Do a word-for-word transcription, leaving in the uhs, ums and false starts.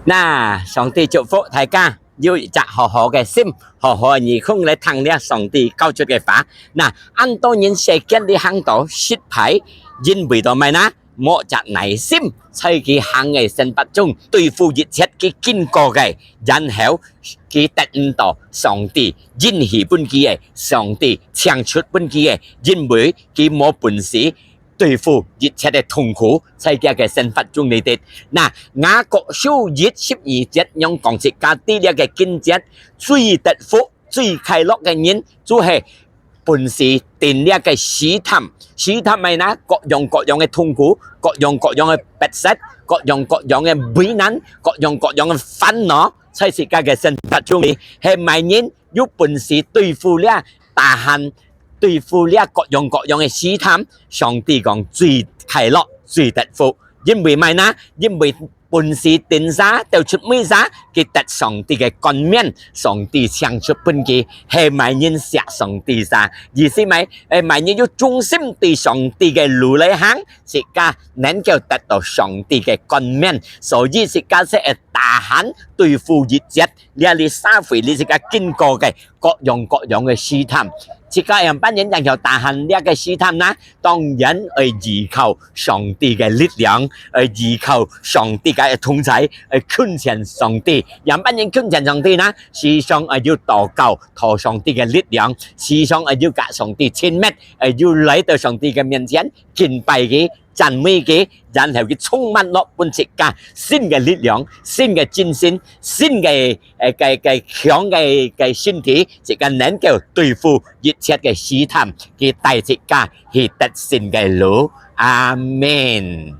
那上帝祝福大家有一隻好好个心，好好个耳空來聽這上帝教出个話。那恁多人世間裡行到失敗，因為到麼个呢？無隻耐心，在佢行个生活中對付一切佢經過个，然後佢得毋到上帝應許分佢个，上帝請出分佢个，因為佢無本事對付一切个痛苦，在佢个生活中裡底。那雅各書一十二節樣講自家知這个經節，最得福、最快樂个人，就係本事頂這个試探。試探麼个呢？各樣各樣个痛苦，各樣各樣个逼塞，各樣各樣个為難，各樣各樣个煩惱，在自家个生活中裡，係麼人有本事對付這tahan，對付這各樣各樣个試探，上帝講最快樂、最得福。因為麼个呢？因為本事頂儕，到出尾儕，佢得上帝个冠冕，上帝請出分佢，係麼人惜上帝儕。意思麼个？係麼人有忠心對上帝个路來行，自家能夠得到上帝个冠冕。所以自家係會tahan對付一切，這裡社會裡自家經過个各樣各樣个試探。自家仰般形正曉tahan這个試探呢？當然愛依靠上帝个力量，愛依靠上帝个同在，愛近前上帝。仰般形近前上帝呢？時常愛有禱告，討上帝个力量，時常愛有佮上帝親密，愛有來到上帝个面前，敬拜佢，讚美佢，然後佢充滿落分自家新个力量、新个精神、新个，呃，个，个強个，个身體，自家能夠對付一切个試探，佢帶自家去得勝个路。阿們。